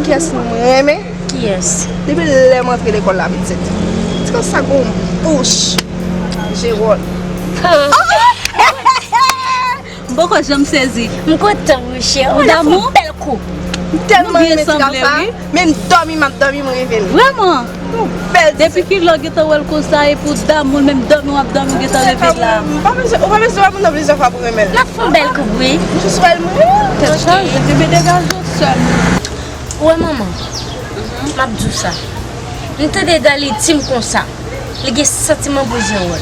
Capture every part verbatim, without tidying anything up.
Kiyès m renmen? Kiyès? Depi lè m antre lekòl la, pitit. Ti konsa gon bouch. Jewòl. M poko janm sezi. M kontan, monchè. Ou damou? Bèl kou. M tèlman renmen ti gason sa. Men m dòmi, m ap dòmi, m reve l. Vrèman? Yon bèl ti. Depi kilè w gentan wè l konsa, epi w damou l, menm dòmi w ap dòmi, w gentan reve l la. Ou pa bezwen, ou pa bezwen wè moun nan plizyè fwa pou renmen l. L ap fè yon bèl kou, wi. M jis wè l, m renmen l. Tèt chaje, bebe degaje w sè m. Ou wè manman, m ap di w sa. M tande Dali di m konsa. Li gen santiman pou Jewòl.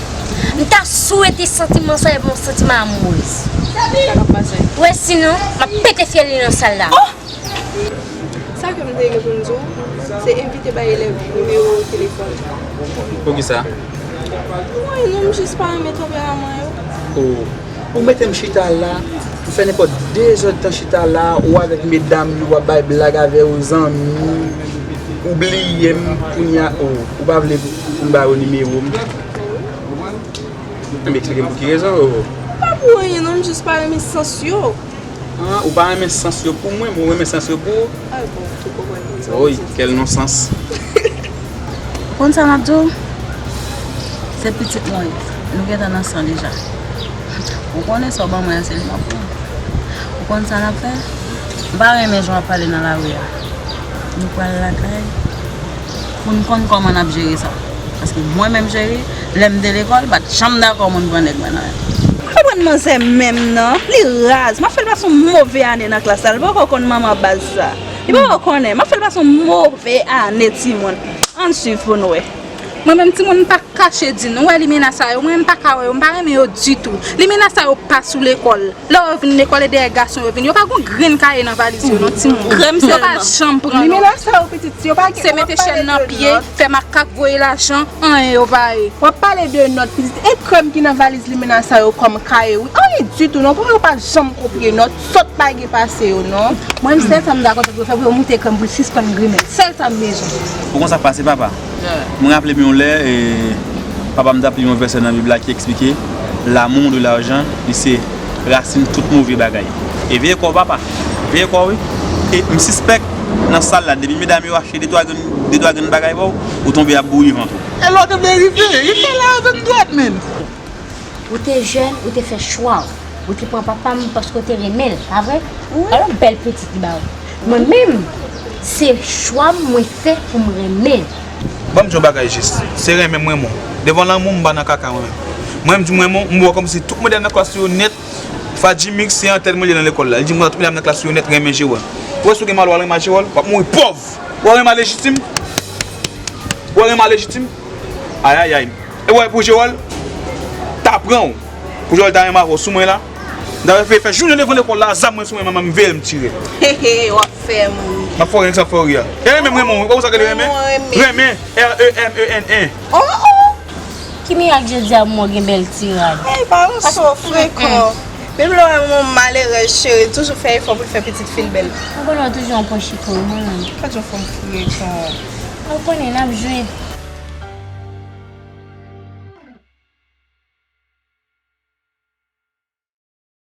M ta swete santiman sa epi yon santiman amourèz. Sa k ap pase? Ou wè sinon, m ap pete fyèl li nan sal la. Sa ke m te gen pou m di w, se evite bay elèv nimewo telefòn. Poukisa? Mwen, non, m jis pa renmen tanperaman yo. Ou mete m chita la, m fè nenpòt de zèdtan chita la, ou avèk medam yo, w ap bay blag avè yo, zanmi, ou bliye m, kounye a, o, ou pa vle pou m ba yo nimewo m. Enben, eksplike m pou ki rezon, o. Pa pou anyen non, m jis pa renmen sans yo. An, ou pa renmen sans yo pou mwen, men ou renmen sans yo pou ou. Ay, bon, ou konprann mwen. Oy, kèl non sans. Ou konn sa m ap di w? Se pitit mwen, nou gentan nan san deja. Ou konnen sa w ban mwen an, se li m ap pran. Ou konn sa n ap fè? M pa renmen jan w ap pale nan lari a. Nou pral lakay pou n konn kòman n ap jere sa. Paske mwen menm, cheri, lè m te lekòl, m pa t janm dakò moun pran nèg mwen nan men m. M pa konprann manzè menm non, li raz. M ap fè l pase yon move ane nan klas la. Li poko konn manman baz sa. Li poko konnen. M ap fè l pase yon move ane, timoun. Ann swiv pou n wè. Mwen menm, timoun, m pa kache di nou, ou wè limena sa yo, mwen menm m pa ka wè yo, m pa renmen yo ditou. Limena sa yo pa sou lekòl. Lè yo vin lekòl, e dèyè gason yo vin. Yo pa gon grenn kaye nan valiz yo non, timoun. Krèm sèlman. Yo pa janm pran nòt. Limena sa yo pitit, yo pa gen. Se mete chèn nan pye, fè makak, voye lajan, anyen yo pa ye. W ap pale de nòt pitit. E krèm ki nan valiz limena sa yo kòm kaye, wi. Anyen ditou non. Pou yo pa janm kopye nòt, sòt pa gen pase yo non. Mwen menm, sèl sa m dakò pou yo fè, pou yo moute krèm pou l sispann grimen. Sèl sa m bezwen. Ou konn sa k pase, papa? Mwen raple m yon lè, e, papa m t ap li yon vèsè nan Bib la ki eksplike, l'amour de l'argent, li se rasin tout move bagay. E veye kò w, papa. Veye kò w, wi. E m sispèk nan sal la, depi medam yo achte de twa grenn, de twa grenn bagay ba w, ou tonbe ap bouri vant ou. E lè w te vle rive, rive la avè m dwat, menn. Ou te jèn, ou te fè chwa w. Ou te pran papa m paske w te renmen l, pa vre? Wi. Alò, bèl pitit li ba ou. Mwen menm, se chwa m mwen fè pou m renmen l. Ban m di w yon bagay jis. Se renmen m renmen w. Devan lanmou, m pa nan kaka mwen menm. Mwen, m di m renmen w, m wè kòmsi tout medam nan klas yo nèt. Fadjimix, se antèn mwen li nan lekòl la. Li di m konsa tout medam nan klas yo nèt renmen Jewòl. Ou wè si w gen mal w al renmen ak Jewòl, w ap mouri pòv. Ou al renmen ak Lejitim? Ou al renmen ak Lejitim? Ayayay. E w wè pou Jewòl ta pran w. Pou Jewòl ta renmen avè w sou mwen la. M ta fè, fè jounen devan lekòl la, zam mwen sou mwen, manman m veye l, m tire l. Hehe, w ap fè m ri. M ap fè w ri, sa fè w ri a. E renmen m renmen w, ou konn sa k rele renmen? Renmen, renmen. R E M E N E. Oh, oh. Ki mirak jodi a mwen gen bèl ti rad? Ey, pa yon so frekan. Menm lè w wè yon malerèz cheri, toujou fè efò pou l fè pitit fi l bèl. Ou konnen w toujou yon pwen chiko, wi, mwen menm. Pa t yon fanm frekan. Ou konnen n ap jwe.